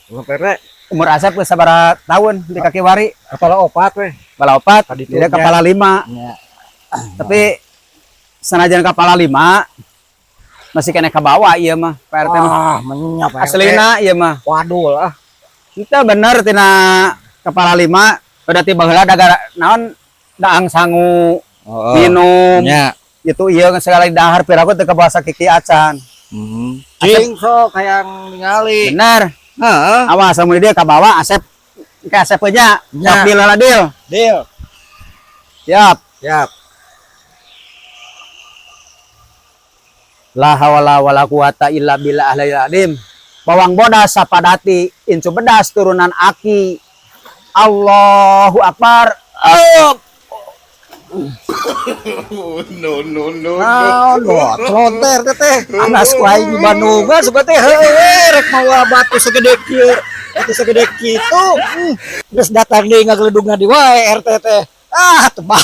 Umur Pak RT. Umur Asep geus sabaraha tahun di kaki wari? Kepala opat weh. Kepala opat, Tadi dia turunnya. Kepala lima. Nya. Tapi sanajan kepala lima masih kena kabawa ieu mah, Pak RT mah. Wah, menyap, Pak RT. Aslina ieu mah. Waduh lah. Itu bener tina kepala lima udah tiba heula da naon daang sangu minum Nya. itu ieu segala dahar piraku teu kabawa sakiki acan. Cing sok hayang ningali. Bener. Heeh. Awas lamun dia kabawa Asep ke Asep nya. Nya. Sok deal lah, deal. Deal. Siap. Siap. La hawla wala quwata illa billah alim. Bawang bodas sapadati incu bedas turunan aki. Allahu akbar. Oh. No, no, no, no. Naon bot, teh teh. Anas ku aing di Bandungan suka teh heueuh rek mawa batu segede kieu. Batu segede kitu. Geus datang deui ngageledugna di wae RT teh. Ah, tebal.